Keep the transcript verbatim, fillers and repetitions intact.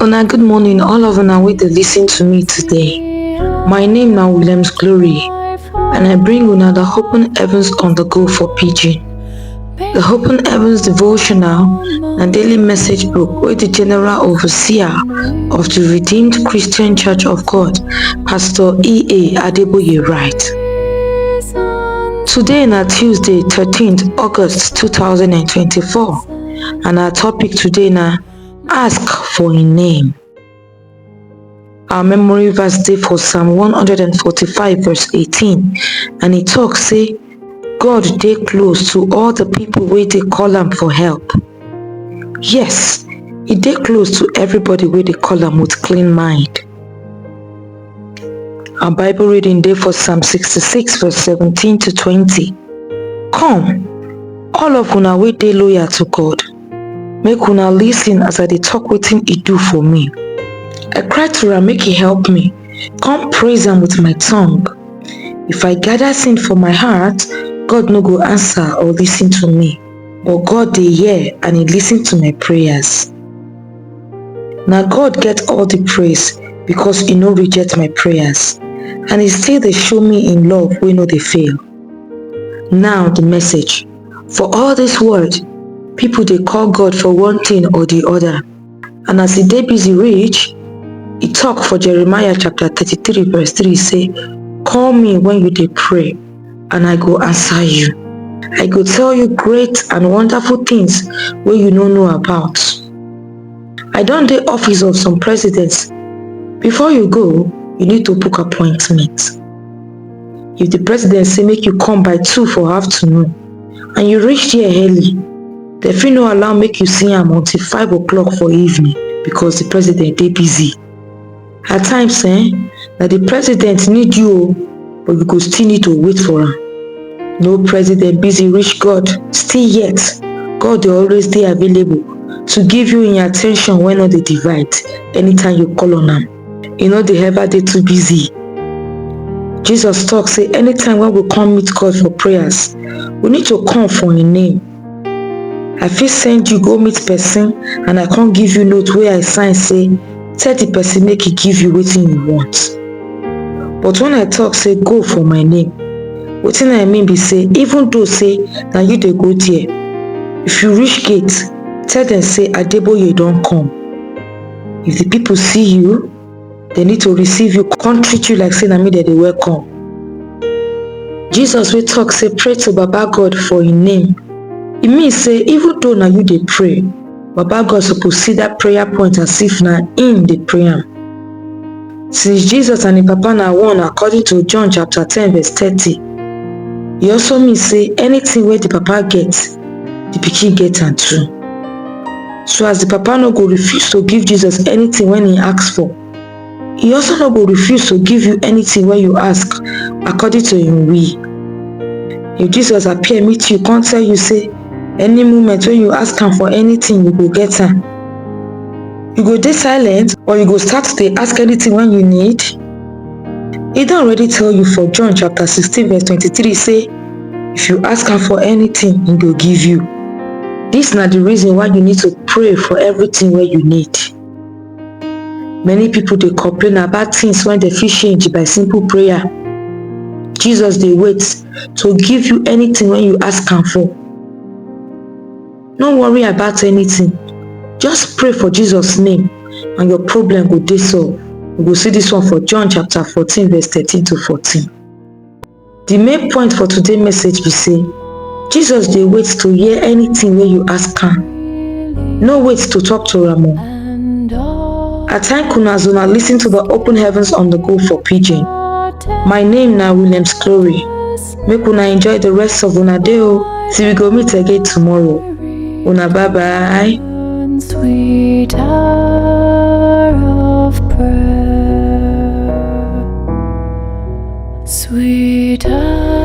Una good morning, all of una wey dey listen to me today. My name na Williams Glory, and I bring una the Open Heavens on the Go for Pidgin. The Open Heavens devotional na daily message book wey the general overseer of the Redeemed Christian Church of God, Pastor E A Adeboye, write. Today na Tuesday, thirteenth August two thousand and twenty-four, and our topic today na ask for him name. Our memory verse dey for Psalm one hundred and forty-five verse eighteen, and e talk say, God dey close to all the people wey dey call am for help. Yes, e dey close to everybody wey dey call am with clean mind. Our Bible reading dey for Psalm sixty-six verse seventeen to twenty. Come, all of una wey dey loyal to God, make una listen as I dey talk wetin e do for me. I cry to am make e help me, come praise am with my tongue. If I gather sin for my heart, God no go answer or listen to me. But God dey hear and e listen to my prayers. Na God get all the praise because e no reject my prayers, and e still dey show me im love wey no dey fail. Now the message. For all this world, people dey call God for one thing or the other, and as e dey busy reach, e talk for Jeremiah chapter thirty-three verse three say, call me when you dey pray, and I go answer you. I go tell you great and wonderful things wey you no know about. I don dey office of some presidents. Before you go, you need to book appointment. If the president say make you come by two for afternoon and you reach there early, dem fit no allow make you see am until five o'clock for evening because the president dey busy. At times, eh, na the president need you o, but you go still need to wait for am. No president busy reach God, still yet God dey always dey available to give you im attention wey no dey divide anytime you call on am. E no dey ever dey too busy. Jesus talk say anytime wey we come meet God for prayers, we need to come for im name. I fit send you go meet person and I come give you note wey I sign say tell the person make e give you wetin you want. But when I talk say go for my name, wetin I mean be say even though say na you dey go there, if you reach gate, tell dem say Adeboye don come. If the people see you, dem need to receive you, come treat you like say na me dem dey welcome. Jesus wey talk say pray to Baba God for im name, e mean say even though na you dey pray, Baba God suppose see that prayer point as if na im dey pray am. Since Jesus and im Papa na one according to John chapter ten verse thirty, e also mean say anything wey the Papa get, the Pikin get am too. So as the Papa no go refuse to give Jesus anything wey he ask for, he also no go refuse to give you anything wey you ask according to im will. If Jesus appear meet you, come tell you say any moment wey you ask am for anything, you go get am, you go dey silent or you go start to dey ask anything wey you need? He don already tell you for John chapter sixteen verse twenty-three say if you ask am for anything, he go give you. This na the reason why you need to pray for everything wey you need. Many people dey complain about things wey dem fit change by simple prayer. Jesus dey wait to give you anything wey you ask am for. No worry about anything. Just pray for Jesus name and your problem go dey solved. We go see this one for John chapter fourteen verse thirteen to fourteen. The main point for today message be say Jesus dey wait to hear anything wey you ask am. No wait to talk to am o. I thank una as una listen to the Open Heavens on the Go for Pidgin. My name na Williams Glory. Make una enjoy the rest of una day o, till we go meet again tomorrow. Una bye bye. Sweet hour of prayer. Sweet hour.